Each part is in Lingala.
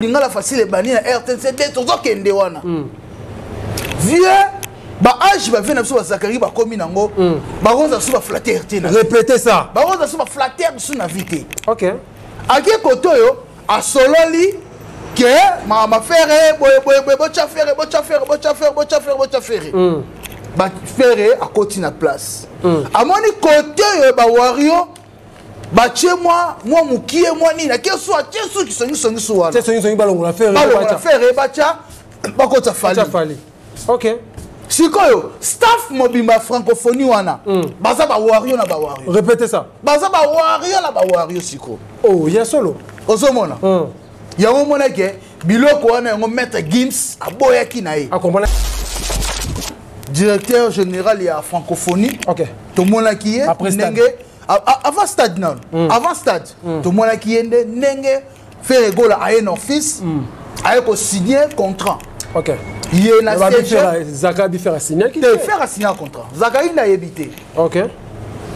Lingala facile ebandi na RTNC te, tozokende wana. Vieux, baage bavie na biso, bazakari bakomi nango, bakoza so baflatter te. Répétez ça. Bakoza so baflatter biso na vie te. Ake kote oyo asololi ke makambo Ferre boye boye boye, botya Ferre, botya Ferre, botya Ferre, botya Ferre, botya Ferre. Ferre akoti na place, amoni kote oyo bawario batie mwa mokie mwa nini, ake so atie suki songisongi su wana. Songisongi, balongola Ferre. Balongola Ferre, batya, bakota Fali. Fali, ok. Sikoyo staff mobimba ya Francophonie wana baza bawario na bawario. Répétez ça. Baza bawario na bawario sikoyo. Oh, ya solo. Ozomona yango, omonake biloko wana, yango Maître Gims aboyaki na ye. Akomona. Directeur général ya Francophonie, tomonaki ye ndenge avant stade nano, avant stade tomonaki ye nde ndenge Ferre Gola aye na office, aye kosigne contrat. Ye na Zakari, Ferre asignaki? Te, Ferre asignaka contrat, Zakari nde ayebi te.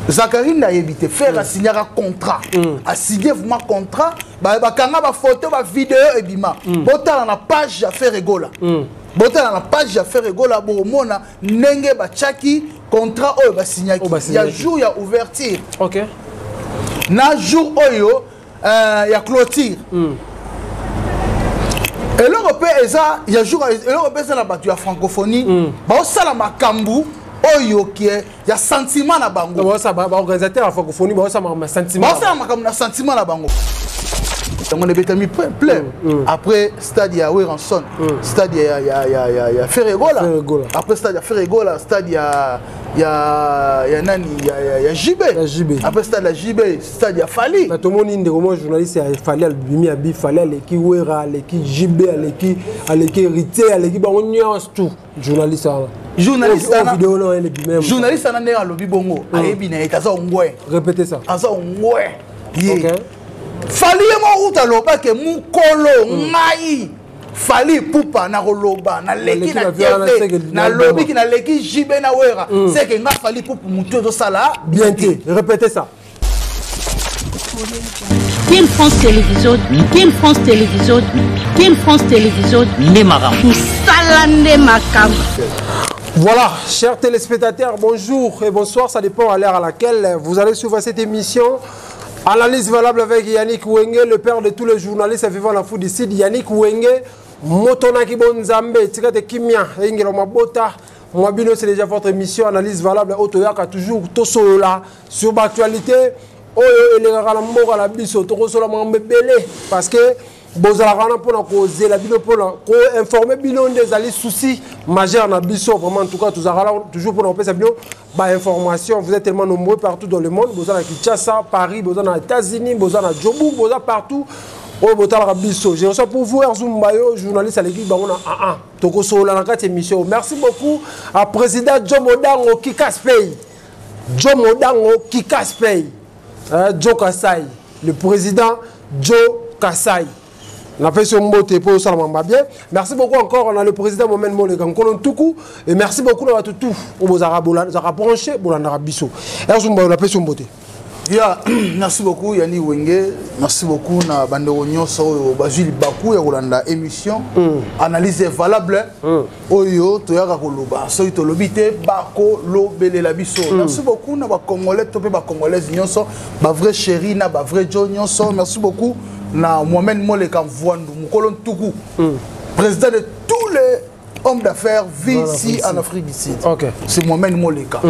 Zakari nde ayebi te. Ferre asignaka contrat, asigne vraiment contrat, bakanga bafoto, bavideo ebima. Botala na page ya Ferre Gola, botala na page ya Ferre Gola, bokomona ndenge batiaki contrat oyo basignaki ya jour ya ouverture na jour oyo ya clôture. Eloko mpe eza ya jour, eloko mpe eza na bato ya Francophonie, baosala makambo oyo kie ya sentiment na bango. Baorganisateur ya Francophonie baosala makambo na sentiment. Baosala makambo na sentiment na bango. Yango ebetami plein après stade ya Werrason, stade ya Ferre Gola, après stade ya Ferre Gola, stade ya nani, ya JB, après stade ya JB, stade ya Fali. Na tomoni ndeko mwa journaliste ya Fali alobimi, abi Fali aleki Wera, aleki JB, aleki Héritier, aleki bango nyonso tout. Journaliste wana. Journaliste wana, vidéo na elebi même. Journaliste wana, ndenge alobi bongo, ayebi na ye, aza ongwe. Répétez ça. Aza ongwe ye. Fali ye moko kuta alobake mokolo ngai Fali Pupa nakoloba naleki na TV, nalobiki naleki JB na Wera, seke nga Fali Pupa motu ezosala. Bien te. Répétez ça. Team France Télévision, Team France Télévision, Team France Télévision, nde makambo. Mosala nde makambo. Voilà, chers téléspectateurs, bonjour et bonsoir, ça dépend à l'heure à laquelle vous allez suivre cette émission. Analyse valable avec Yannick Wenge, le père de tous les journalistes vivant la foot d'ici. Yannick Wenge, Motonaki Bonzambe, Tikate Kimia, Engelo Mabota. Moi, bino, c'est déjà votre émission Analyse valable. Otoyaka toujours tosolola sur l'actualité. Oyo elekaka na mboka na biso, tokosola makambo ebele parce que bozalaka wana mpona kozela bino, mpona koinforme bino nde ezali souci majeur na biso. Vraiment, en tout cas, tozalaka toujours mpona kopesa bino bainformation. Vous êtes tellement nombreux partout dans le monde, boza na Kinshasa, Paris, boza na États-Unis, boza na Jobu, boza partout oyo botalaka biso. Je reçois pour vous Erzumbayo, journaliste aleki bango na AA. Tokosolola na kati émission. Merci beaucoup à président Joe Modango Kikas Pay, Joe Modango Kikas Pay, Joe Kasai, le président Joe Kasai, napesi yo mbote mpo osala mamba bien. Merci beaucoup encore na le président Momen Moleka Nkolo Ntuku et merci beaucoup na bato tout oyo bozalaka branché, bolandaka biso. Erzumba, napesi yo mbote. Ya, merci beaucoup Yani Wenge, merci beaucoup na bandeko nyonso oyo bazwi libaku ya kolanda émission Analyse valable oyo toyaka koloba. Soki tolobi te, bakolobelela biso. Merci beaucoup na bacongolais to mpe bacongolaise nyonso, bavrai chéri na bavrai jo nyonso. Merci beaucoup na Mohamed Moleka Mvwandu, mokolo ntuku, président de tous les hommes d'affaires vit ici en Afrique du Sud. C'est Mohamed Moleka.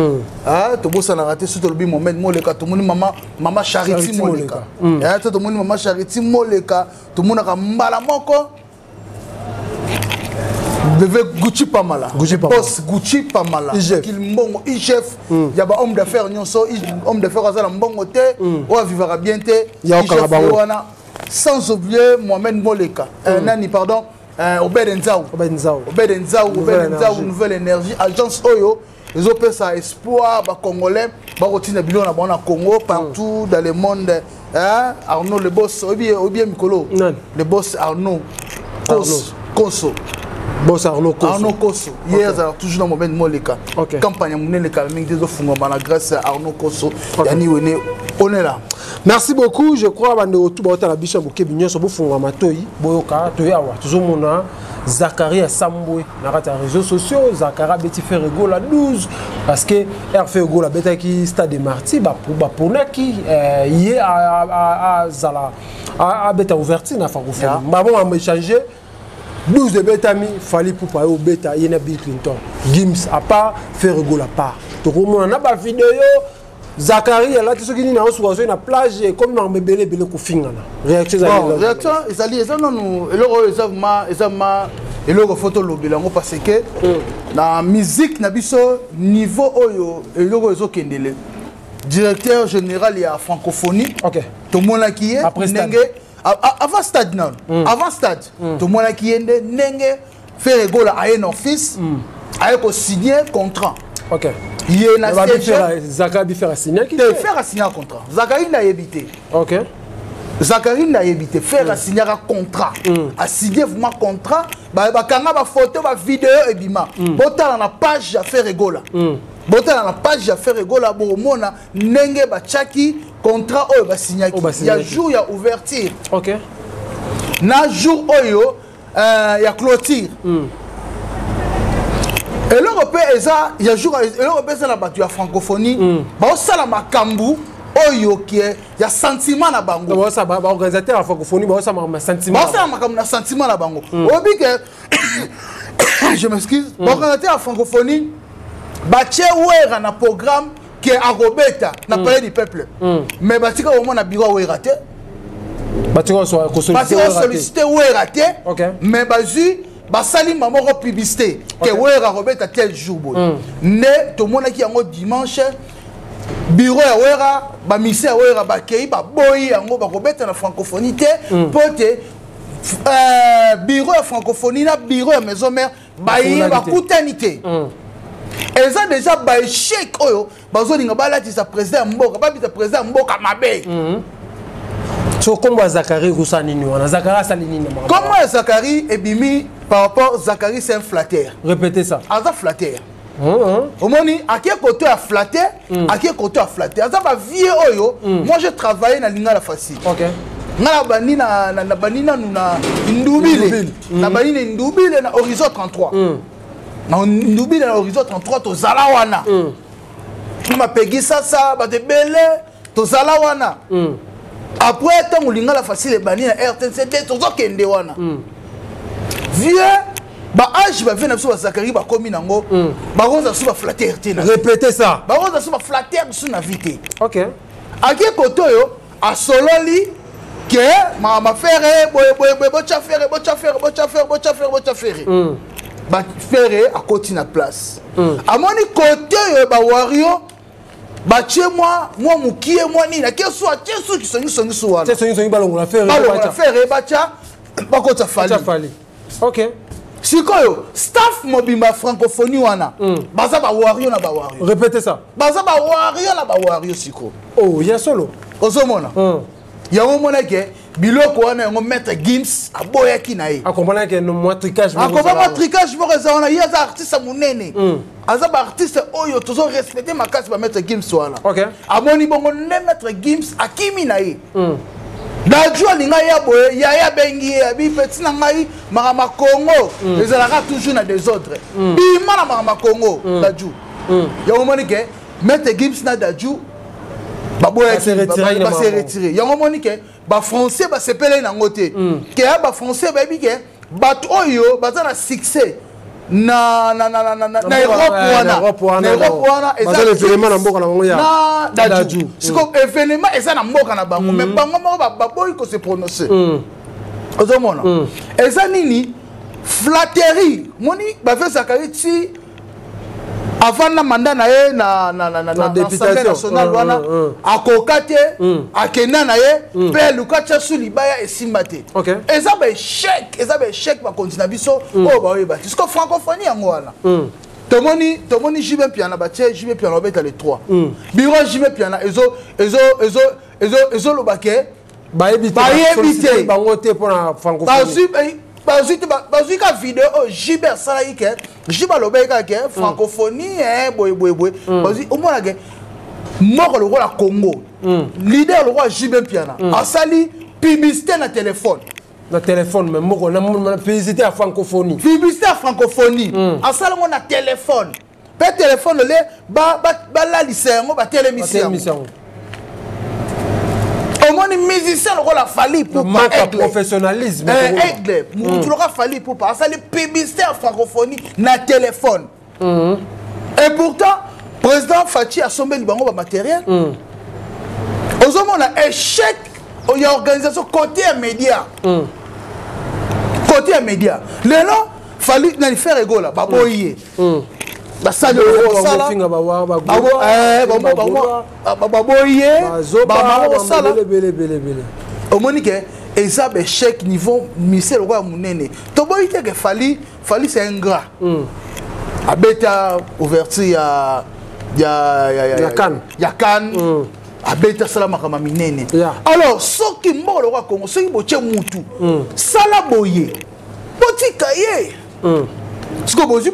Ah, tobosanaka te, soki tolobi Mohamed Moleka, tomoni mama Charity Moleka. Ah, to tomoni mama Charity Moleka, tomonaka mbala moko bebe Gucci Pamala. Gucci Pamala. Boss Gucci Pamala. IGF. Mbongo IGF, ya ba homme d'affaires nyonso, homme d'affaires aza na mbongo te, oyo avivaka bien te. Ya okanga bango. Wana, sans oublier Mohamed Moleka. Nani, pardon, Obed Nzau. Obed Nzau. Obed Nzau, Obed Nzau, Nouvelle Énergie, agence oyo ezopesa espoir bacongolais bakotinda biloko na bango na Congo, partout dans le monde, hein? Arnaud le boss, oyebi, oyebi mikolo le boss Arnaud Koso, Koso. Boss Arnaud Koso. Arnaud Koso ye azala toujours na Mohamed Moleka. Campagne ya monene kala mingi te ezofungwama na grâce ya Arnaud Koso. Yani Wene On est là. Merci beaucoup. Je crois bandeko tout baotala biso ya bokebi nyonso, bofunga matoi, boyoka toye awa. Tozomona Zakari asambwe na kati ya réseaux sociaux. Zakari abeti Ferre Gola 12 parce que Ferre Gola abetaki Stade de Martyr, baponaki ye azala abeta ouverture na francophonie. Babon échange 12 ebetami, Fally Ipupa ye obeta, ye na Bill Clinton, Gims à part, Ferre Gola part. Tokomona na bavideo Zakari alati soki nini, aosuka soki na plage, ekomi makambo ebele ebele, kofingana. Réaction? Bon, réaction ezali, eza nanu eloko oyo eza ma eza ma eloko fo tolobela yango, parce que na musique na biso, niveau oyo eloko ezokendele, directeur général ya francophonie, tomonaki ye ndenge avant stade nano, avant stade tomonaki ye nde ndenge Ferre Gola aye na office, aye kosigne contrat. Ye na Zakari bi Ferre asignaki? Te, Ferre asignaka contrat, Zakari nde ayebi te. Zakari nde ayebi te. Ferre asignaka contrat, asigne vraiment contrat, bakanga bafoto, bavideo ebima. Botala na page ya Ferre Gola, botala na page ya Ferre Gola, bokomona ndenge batiaki contrat oyo basignaki ya jour ya ouverture na jour oyo ya clôture. Eloko mpe eza ya jour, eloko mpe eza na bato ya francophonie, baosala makambo oyo kie ya sentiment na bango. Baorganisateur ya francophonie baosala makambo na sentiment. Baosala makambo na sentiment na bango. Oyebi ke, je m'excuse, baorganisateur ya francophonie batie Wera na programme ke akobeta na Palais du Peuple, mais batika komona bureau ya Wera te. Batika kosollicite Wera te, mais bazwi, basali moko publicité ke Wera akobeta tel jour boye. Nde tomonaki yango dimanche, bureau ya Wera, bamise ya Wera bakei, baboyi yango, bakobeta na francophonie te, mpo te bureau ya francophonie na bureau ya maison mère baye bakutani te. Eza déjà baéchec oyo bazolinga balatisa président ya mboka, babisa président ya mboka mabe. So kombo ya Zakari ekosala nini wana? Zakari asali nini? Kombo ya Zakari ebimi par rapport, Zakari c'est un flatteur. Répétez ça. Aza flatteur. Omoni ake koto ya flatteur, ake koto ya flatteur, aza bavieux oyo. Moi, j'ai travaillé na Lingala Facile. Nga na bandi na bandi nanu na Ndubile, na bandi na Ndubile na Horizon 33, na Ndubile na Horizon 33. Tozala wana na mapegi sasa, bato ebele tozala wana. Après, ntango Lingala Facile ebandi na RTNC te, tozokende wana. Vieux baage, bavieux na biso bazakari bakomi nango, bakoza so baflatteur te. Répétez ça. Bakoza so baflatteur biso na vie te. Ake kote oyo asololi ke makambo Ferre boye boye boye, botya Ferre, botya Ferre, botya Ferre, botya Ferre, botya Ferre. Baferre akoti na place, amoni kote oyo bawario batie mwa mokie mwa nini, akie su, atie su kisongisongi su wana. Songisongi, balongola Ferre. Balongola Ferre, batya, bakota Fally. Ok. Sikoyo staff mobimba francophonie wana baza bawario na bawario. Répétez ça. Baza bawario na bawario sikoyo. Oh, ya solo. Ozomona yango, omonake biloko wana, yango maître Gims aboyaki na ye. Akompanaki mwa tricage. Akoba mwa tricage moko eza wana. Ye aza artiste monene, aza baartiste oyo tozo respecte makasi, bamaître Gims wana. Amoni bongo nde maître Gims akimi na ye. Dadju alinga ya boye, yaya abengi ye, abi: "Petit na ngai, makambo ya Congo ezalaka toujours na désordre, bima na makambo ya Congo." Dadju yango omoni ke maître Gims na Dadju baboyaki, base retire. Yango omoni ke bafrançais basepeleli nango te, ke ya bafrançais bayebi ke bato oyo baza na succès na Europe wana, na Europe wana. Eza événement na mboka na bango ya na Dadju. Siko événement eza na mboka na bango, mais bango moko baboyi kose prononcer. Ozomona eza nini? Flatterie. Moni bave Zakari ti avant na mandat na ye na Assemblée nationale wana, akoka te, akenda na ye mpe aluka tia su libaya, esimba te. Eza baéchec, eza baéchec. Bakonzi na biso oyo baoyeba te. Siko francophonie yango wana, tomoni JB Mpiana, batie JB Mpiana obeta le 3. Bureau JB Mpiana ezoloba ke bayebi te. Bango te mpona francophonie. Bazwi te, bazwi ka video oyo JB asalaki, ke JB alobaki kaka ke francophonie boye boye boye. Bazwi, omona ke Moko lokola Congo, leader lokola JB Mpiana asali publicité na téléphone. Na téléphone, mais moko na publicité ya francophonie. Publicité ya francophonie, asala yango na téléphone, mpe téléphone le balalisa yango, batelemisi yango. Omoni musicien lokola Fally Ipupa, professionnalisme. Aigle, mutu lokola Fally Ipupa asali publicité ya francophonie na téléphone. Et pourtant président Fatshi asombeli bango bamatériel. Ozomona échec ya organisation côté ya média. Côté ya média, lelo Fally nani, Ferre Gola, baboyi ye. Basali osala, baboyi ye, bamama kosala. Omoni ke eza baéchec niveau musicien lokola monene. Toboyi te ke Fally, Fally c'est un grand. Abeta ouverture ya ya CAN. Ya CAN. Abeta, asala makambo minene. Alors soki mboka lokola Congo, soki botie mutu sala boye, botika ye. Sikoyo bozwi,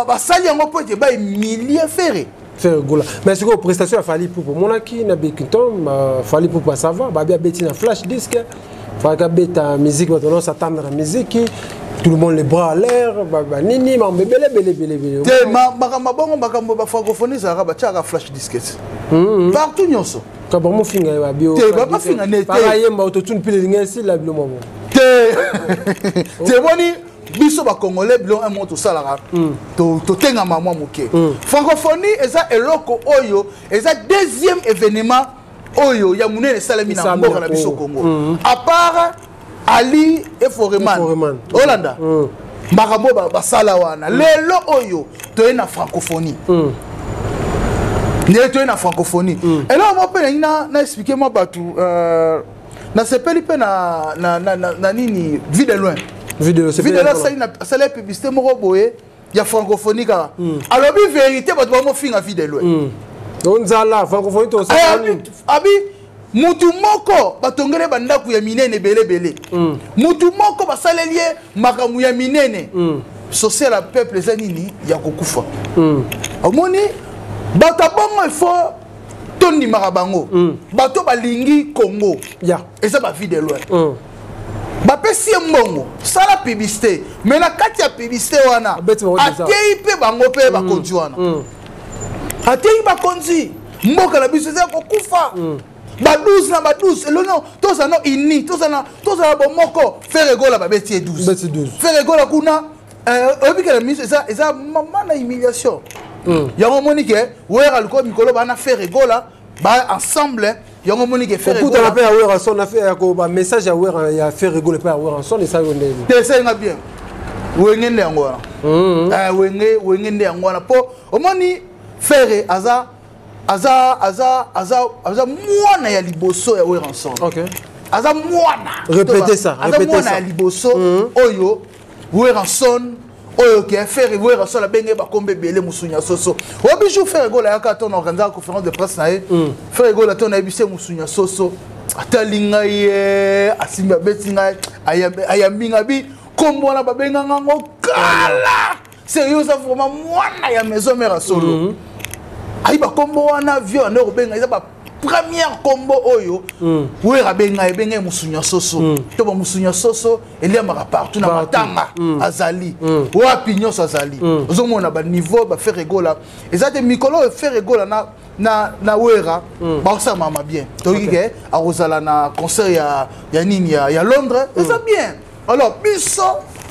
basali yango mpo ete bahumilie Ferre. Ferre Gola. Mais sikoyo prestation ya Fally Ipupa, omonaki na Bekinton, Fally Ipupa, ça va, babi abeti na flash disque, falaki abeta musique, bato nyonso atanda na musique, tout le monde les bras à l'air, banini, makambo ebele ebele ebele ebele. Te, makambo bongo, makambo bafrancophonie ezalaka, batiaka flash disque partout nyonso. Ka bamofinga ye, babi. Te, bamofinga ne te. Bayemba autotune mpe elingi esila bilo mamo. Te te, boni biso bacongolais, biloko moko tosalaka, totengama mwa moke. Francophonie eza eloko oyo eza deuxième événement oyo ya monene esalemi na mboka na biso Congo, à part Ali et Foreman. Olanda makambo basala wana. Lelo oyo toye na francophonie, ndenge toye na francophonie, eloko moko mpe nangi na expliquer mwa bato. Nasepeli mpe na nini, Vie de Loin. Vie de Loin asali publicité moko boye ya francophonie kaka. Alobi vérité, bato bamofinga Vie de Loin. Nzala francophonie. Abi mutu moko batongeli bandako ya minene ebele ebele, mutu moko basaleli ye makambo ya minene. Social ya peuple eza nini? Ya kokufa. Omoni bato ya bongo, il faut tondimaka bango. Bato balingi Congo eza baVie de Loin. Bapesi ye mbongo, sala publicité, mais na kati ya publicité wana atei mpe bango mpe bakonzi wana, atei bakonzi. Mboka na biso eza kokufa, ba 12 na ba 12 elono. Tozala no uni, tozala bomoko. Ferre Gola, babeti ye 12. Ferre Gola kuna, oyebi ke na miso eza mama na humiliation yango. Omoni ke Wera likoyo mikolo bana Ferre Gola ba ensemble, yango omoni ke Ferre mpe ya Werrason, ba message ya Wera, ya Ferre Gola mpe ya Werrason esali yo ndenge? Te, esalinga bien. Wenge nde yango wana, Wenge, Wenge nde yango wana. Mpo omoni Ferre aza mwana ya liboso ya Werrason. Aza mwana. Répétez ça. Aza mwana ya liboso oyo Werrason, oyo ke Ferre, Werrason abenge bakombe ebele, mosunya soso. Oyebi jour Ferre Gola ayaka to na organisaka conférence de presse na ye, Ferre Gola to nayebisi ye mosunya soso, atali ngai ye, asimbi, abeti ngai, ayambi ngai bi kombo wana babenganga ngo kala. Sérieux, oza vraiment mwana ya Maison Mère ya solo. Ayi bakombo wana vieux ande kobenga, eza ba première kombo oyo Wera abenga, ebenga ye mosunya soso. To bamosunya soso eliamaka partout na matanga, azali wapi nyonso azali. Ozomona baniveau baFerre Gola eza te. Mikolo oyo Ferre Gola na Wera bakosala mama bien. Toyoki ke akozala na concert ya nini, ya Londres. Eza bien. Alors biso,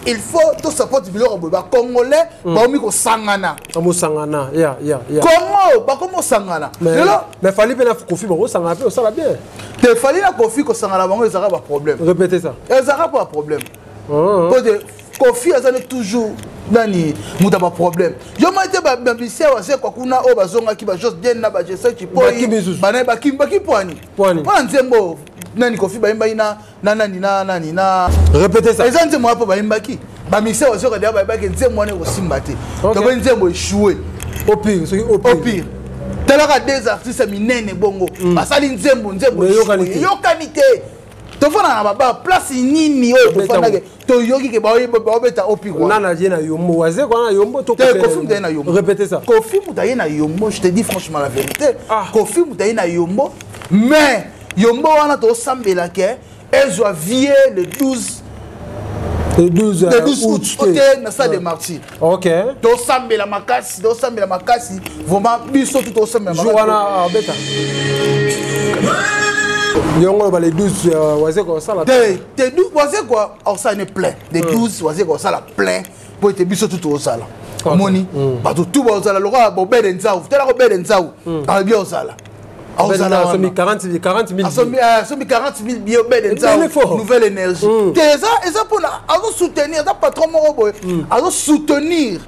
il faut tosupporte biloko boye. Bacongolais baomi kosangana. Bamosangana ya ya ya Congo bakomi kosangana lelo. Mais Fally mpe na Koffi bakosangana mpe, osala bien. Te, Fally na Koffi kosangana bango ezalaka baproblème. Répétez ça. Ezalaka mpo baproblème, po te Koffi azali toujours nani, moto ya baproblème. Yo mai te, bamisia bazekwa kuna oyo bazongaki, bajos den na bajesai Cipoi, bana bakimi, baki pwani mpona nzembo nani Koffi bayembaki na nani, na nani, na Répétez ça. Eza nzembo wana mpo bayembaki, bamisia bazoka deya, bayebaki nzembo wana ekosimba te. Toboyi nzembo échoué. Au pire, soki au pire, talaka deux artistes minene bongo basali nzembo, nzembo eyokani te. Tofandaka na babar, place nini oyo tofandaki, toyoki ke baobeta opi? Nana ye na Yombo, Wazekwa na Yombo to? Kofi moto aye na Yombo. Répétez ça. Kofi moto aye na Yombo, je te dis franchement la vérité. Ah. Kofi moto aye na Yombo, mais Yombo wana tosambela ke ezwa vie le 12. Le 12, le 12 août te na Stade de Martyr. Ok. Tosambela makasi, tosambela makasi vraiment, biso tu tosambela. Jour wana abeta yongo loba le 12, Wazekwa osala te te. Wazekwa osala ne plein le 12, Wazekwa osala plein po ete biso tu tozala. Omoni, bato tu bazala lokola bobele nzau, tala kobele nzau, alobi ozala. Asombi 40 000. Asombi 40 000 billets, obele nzau, nouvelle énergie te. Eza mpona azosoutenir, aza patron moko boye, azosoutenir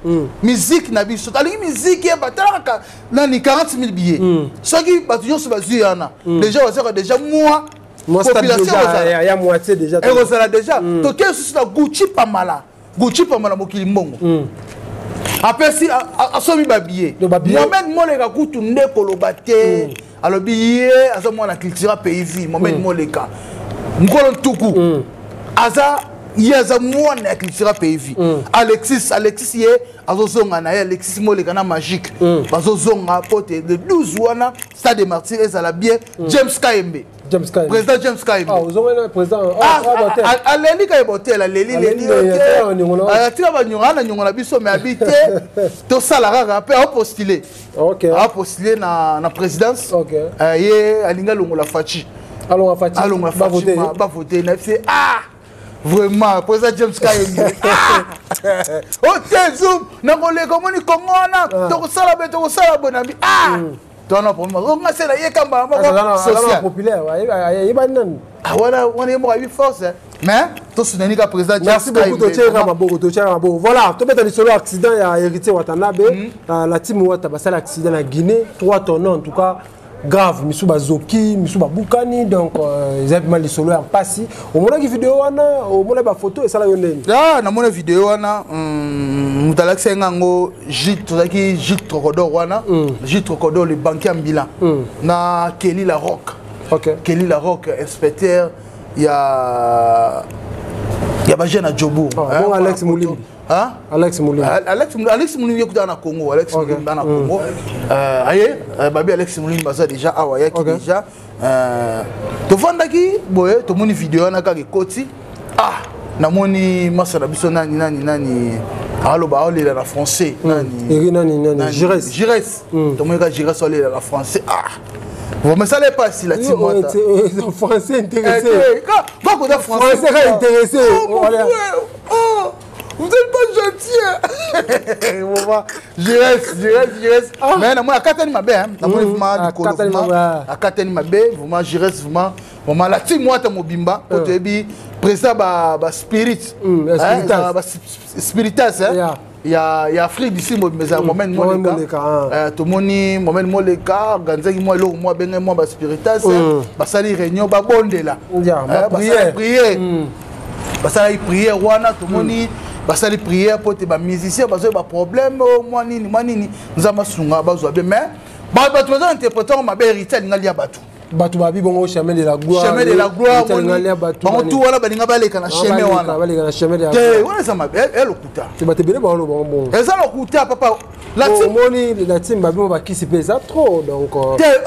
musique na biso, alingi musique yeba. Tala kaka nani, 40 000 billets, soki bato nyonso bazwi wana déjà, bazwaka déjà moi population ya moitié déjà. Ekozala déjà. Tokei lisusu na Gucci Pamala, Gucci Pamala mokili mbongo apesi, asombi babillet. Mohamed Moleka kutu nde koloba te, alobi ye aza mwana Cultura Pays Vie. Mohamed Moleka, mokolo ntuku aza, ye aza mwana ya Cultura Pays Vie. Alexis ye azozonga na ye, Alexis Moleka na Magique bazozonga po te le 12 wana Stade de Martyr ezala bien. James Kayembe. James Kayembe. Président James Kayembe. Ah, ozongana président. Aleli Kayembe hotel, aleli leli, atika banyongo ana nyongo na biso, mais abi te, tosala kaka mpe aopostule. Aopostule na présidence. Ye alingi alongola Faci. Alongola Faci. Alongola Faci, bavote na fc. Ah, vraiment, président James Kayembe o te zoom nakoleka, omoni Kongo wana, tokosala boye, tokosala boye na bi. Ah, twana problème onga se na ye kamba moko social populaire ayebani nani. Wana wana ye moko ayebi force, mais tosoutenir ka président. Merci beaucoup, totiaka maboko, totiaka maboko. Voilà, tobeta lisolo accident ya Héritier Watanabe. La team Wata basala accident na Guinée, 3 tonneaux, en tout cas grave, misu bazoki, misu babukani. Donc eza mpema lisolo ya mpasi. Omonaki video wana, omona bafoto, esala yo ndeni? Ah, namona video wana. Moto alakisa nga yango, Gilles, tozalaki Gilles Trocodor wana, Gilles Trocodor le banquier ambulant, na Kelly La Rock. Kelly La Rock, inspecteur ya bajeune ya Jobourg. Bon, Alex Moulimbi. Hein? Alex Moulimbi. Alex, Alex Moulimbi ekutaka na Congo. Alex Moulimbi na Congo. Aye, babi Alex Moulimbi baza déjà awa, ayaki déjà. Tovandaki boye, tomoni video wana kaka ekoti. Ah, namoni masa na biso nani nani nani aloba, aolela na français nani. Eri nani nani, Jires. Jires. Tomoni kaka Jires aolela na français. Ah, vraiment, ça n'est pas si la team. Français intéressé. Quand français français intéressé. Oh, oh, vous êtes pas gentil. Vraiment, je reste, je reste, je reste. Ah. Mais non, moi, akatani mabe, hein. Namoni vraiment likolo, vraiment akatani mabe, vraiment je reste, vraiment vraiment la team Wata mobimba, po toyebi président ba spirit, ba spiritas, hein. Ya Afrique du Sud mobimba ezala Mohamed Moleka. Tomoni Mohamed Moleka organisaki mwa eloko mwa abenge mwa baspiritas, basali réunion, babondela, prière, basalaki prière wana. Tomoni basali prière po te bamusicien bazwa baproblème o mwa nini mwa nini, Nzambe asunga, bazwa bien. Mais bato baza interpréter yango mabe, Héritier alinga lia bato. Bato babi bongo chemin de la gloire. Chemin de la gloire, bango tu wana balinga baleka na chemin wana. Baleka na chemin de la te wana eza mabe, elokuta. Te, bato ebele baoloba bongo. Eza lokuta, papa. La team, omoni, la team babi mo bakisi mpe eza trop. Donc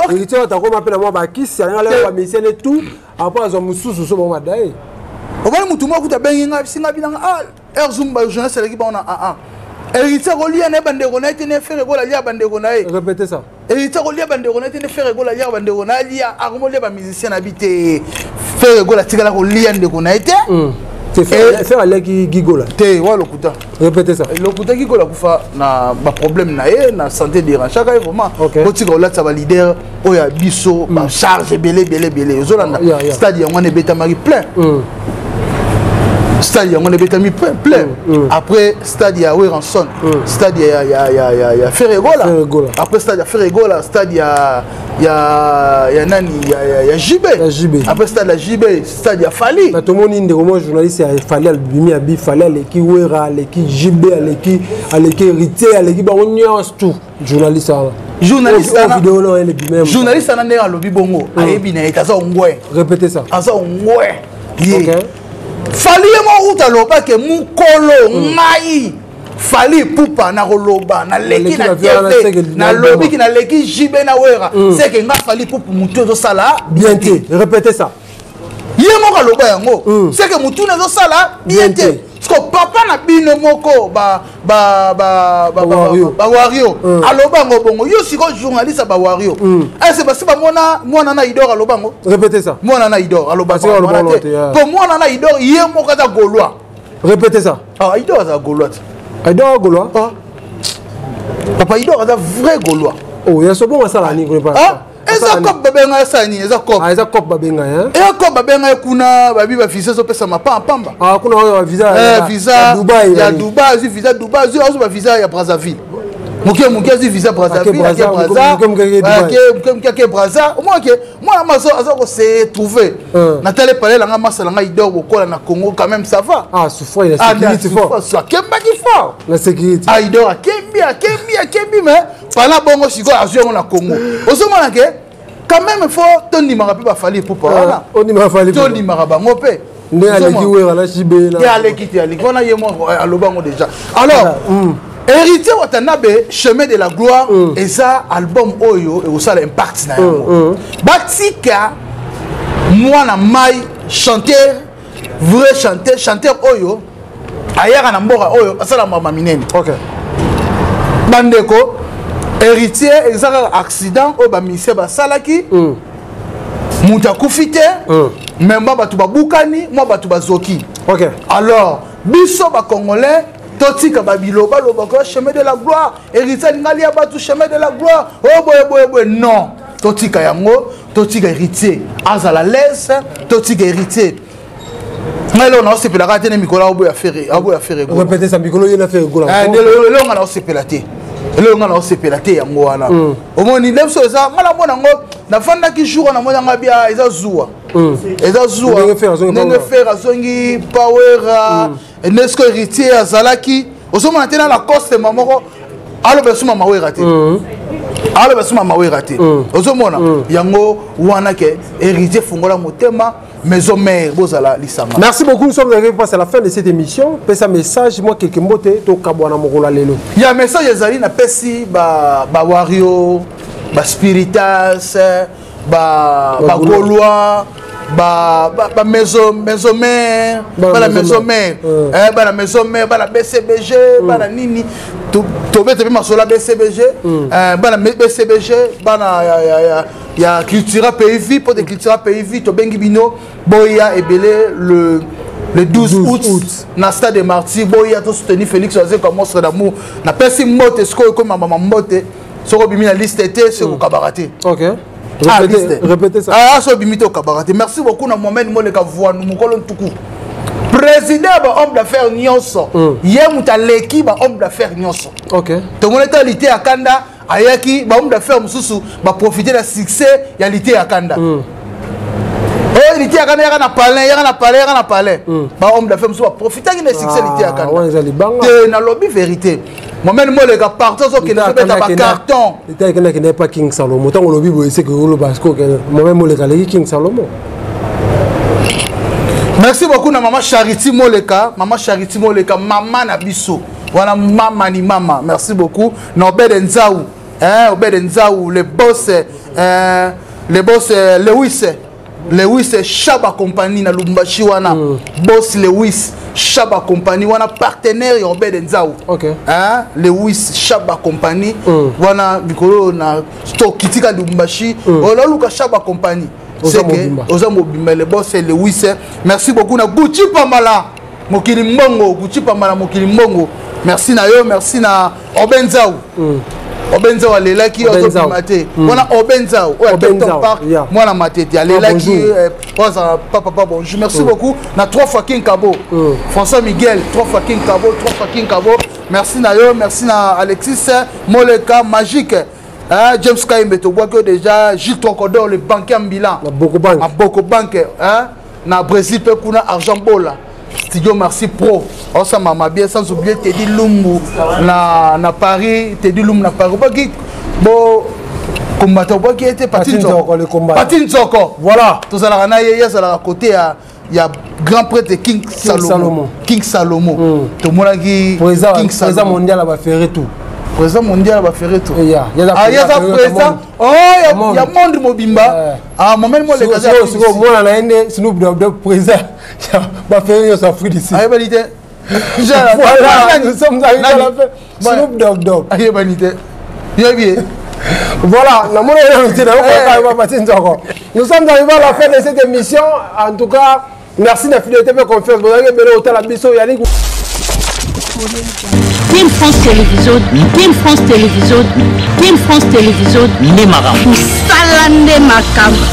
Héritier atakoma mpe na mwa bakisi, alinga leka bamusicien et tout, après azwa mosusu so bango badaye. Omoni, mutu moko kuta abengi ngai, bisinga binanga, ah, air zoom, bajournaliste aleki bango na aa Héritier kolia na ye bandeko na ye te, ne Ferre Gola alia bandeko na ye. Répétez ça. Héritier kolia bandeko na ye te, ne Ferre Gola alia bandeko na ye, alia akomolia bamusicien na bi te. Ferre Gola atikala kolia ndeko na ye te. Ferre aliaki Gigola. Te, wa lokuta. Répétez ça. Lokuta. Gigola akufa na baproblème na ye na santé, dérangeaka ye vraiment. Botika kolatisa baleader oyo ya biso bacharge ebele ebele ebele. Ozolanda stade yango wana ebetamaki plein, stade yango wana ebetami plein. Après stade ya Werrason, stade ya Ferre Gola, après stade ya Ferre Gola, stade ya nani, ya JB, après stade ya JB, stade ya Fally. Tomoni ndeko mwa journaliste ya Fally alobimi, abi Fally aleki Wera, aleki JB, aleki Héritier, aleki bango nyonso tout. Journaliste wana. Journaliste wana, vidéo na ele bimem. Journaliste wana ndenge alobi bongo, ayebi na ye, aza ongwe. Répétez ça. Aza ongwe. Ye Fally ye moko kuta alobake mokolo ngai Fally Ipupa nakoloba naleki na TV, nalobiki naleki JB na Wera, seke nga Fally Ipupa motu ezosala bien te. Répétez ça. Ye moko aloba yango, seke motu ezosala bien te. Parce que papa na bino moko bawario aloba yango bongo. Yo sikoyo journaliste ya bawario, ese basi bamona mwana na Idor aloba yango? Répétez ça. Mwana na Idor aloba te, po mwana na Idor ye moko aza Gaulois. Répétez ça. Ah, Idor aza Gaulois te. Idor Gaulois. Ah. Papa Idor aza vrai Gaulois. Oh, ya so bongo asala nini? Ah, eza cop babenga, esala nini? Eza cop. Ah, eza cop babenga. Eza cop babenga ye kuna, babi bavisa ezopesama pamba. Ah, kuna oyo visa? Visa. Dubai. Ya Dubai, azwi visa Dubai, azwi azwi bavisa ya Brazzaville moke moke, azwi visa Brazzaville, ake Braza, moke moke ake Braza. Omonake mwana maso aza kose trouver. Natali epalelanga masalanga Idor bokola na Congo, quand même ça va. Ah, souffrant, il a sécurité fort. Akembaki fort. La sécurité. Ah, Idor akembi, akembi, akembi, mais pala bongo sikoyo azwi yango na Congo. Ozomona ke quand même faut tondimaka mpe baFally Ipupa wana. Ondimaka Fally. Tondimaka bango mpe. Nde aleki Wera na JB. Te, aleki te, aleki wana ye moko aloba yango déjà. Alors, Héritier Watanabe, Chemin de la gloire eza album oyo ekosala impact na yango. Batika mwana mai, chanteur, vrai chanteur, chanteur oyo ayaka na mboka oyo asala mama minene. Bandeko, Héritier eza kaka accident oyo bamusicien basalaki. Moto akufi te, mais mwa bato babukani, mwa bato bazoki. Alors biso bacongolais totika babilobaloba ko Chemin de la gloire, Héritier alinga alia bato, Chemin de la gloire oyo boye boye boye. Non, totika yango, totika Héritier azala lese, totika Héritier. Ngai eloko naosepelaka te ne mikolo aoboya Ferre, aoboya Ferre. Répétez ça. Mikolo ye na Ferre Gola. Eloko nga naosepela te, eloko nga naosepela te yango wana. Omoni nde biso eza, ngai namona yango, nafandaki jour wana, namoni yango bia eza zuwa, eza zuwa ndenge Ferre azongi power. Ndesko Héritier azalaki, ozomona te na Lacoste moko aloba suma mawera te, aloba suma mawera te. Ozomona yango wana ke Héritier fungola motema, maison mère bozala lisanga. Merci beaucoup, nous sommes arrivés à la fin de cette émission. Pesa message, moi quelques mots to kabwana mokolo lelo. Ya message ezali, napesi bawario, baspiritas, bagaulois, ba maison mère, bana maison mère, bana maison mère, bana BCBG, bana nini, tobete mpe masolo ya BCBG, bana BCBG, bana ya Cultura Pays Vie, mpo de Cultura Pays Vie, tobengi bino boya ebele le 12 août, août na stade de Martyr. Boya tosoutenir Félix Wazekwa, monstre d'amour. Napesi mbote sikoyo ekoma mama mbote. Soki obimi na liste te, soki okabaka te. Ah, répétez, répétez ça. Ah, so obimi te, okabaka te. Merci beaucoup na Mohamed Moleka Voinu, mokolo ntuku, président ya bahomme d'affaires nyonso. Ye moto aleki bahomme d'affaires nyonso. Tomoni ete lite ya kanda ayaki, bahomme d'affaires mosusu baprofite na succès ya lite ya kanda. Oyo lite ya kanda yaka na palin, yaka na palin, yaka na palin, bahomme d'affaires mosusu baprofitaki na succès lite ya kanda te. Nalobi vérité, Mohamed Moleka partout azokende, azobeta bacarton. Akendaki pa King Salomo. Ntango olobi boye, seke oloba Mohamed Moleka aleki King Salomo. Merci beaucoup na mama Charity Moleka, mama Charity Moleka, mama na biso wana, mama ni mama. Merci beaucoup na Obede Nzau, hein, Obede Nzau le boss, hein, le boss Lewis, Lewis Shaba compagnie na Lubumbashi wana. Boss Lewis Shaba compagnie wana, partenaire ya Obede Nzau. Hein, Lewis Shaba compagnie wana, mikolo na tokitika Lubumbashi, ololuka Shaba compagnie, oza mobimba, le boss Lewis. Merci beaucoup na Gucci Pambala mokili mbongo, Gucci Pambala mokili mbongo, merci na yo. Merci na Obenzau. Obenzau alelaki, azobima te wana. Obenzau oyo Captain Park, mwana Matete, alelaki ozala papa. Bonjour, merci beaucoup na trois fois King Kabo, François Miguel, trois fois King Kabo, trois fois King Kabo, merci na yo. Merci na Alexis Moleka Magique, hein, James Kaimbe tobwaki oyo déjà, Gilles Troncodor le banquier ambulant. Maboko Bank. Maboko Bank, hein, na Brésil mpe kuna, Argent Bola Studio Merci Pro osama bien. Sans oublier Teddy Lumbu na Paris, Teddy Lumbu na Paris, obaki bo combattant, obaki ete Pati Nzoko, Pati Nzoko. Voilà. Tozalaka na ye, ye azalaka côté ya Ya grand prêtre King Salomo, King Salomo hmm. Tomonaki King Salomo mondial ya baferre tout. Président mondial ya baferre tout. Ah, yaza président, oh, ya monde mobimba. Ah, Mohamed Moleka. Sikoyo mwana na ye nde Snoop Dogg, président ya baferre nyonso Afrique du Sud. Ayebani te. Voilà, nous sommes arrivés à la fin. Snoop Dogg Dogg. Ayebani te. Yebi ye. Voilà, nous sommes arrivés à la fin de cette émission. En tout cas, merci de la fidélité et confiance. Vous avez bien biso Yannick. Team France Télévision, Team France Télévision, Team France Télévision, Nemara. Moussala Nemakambo.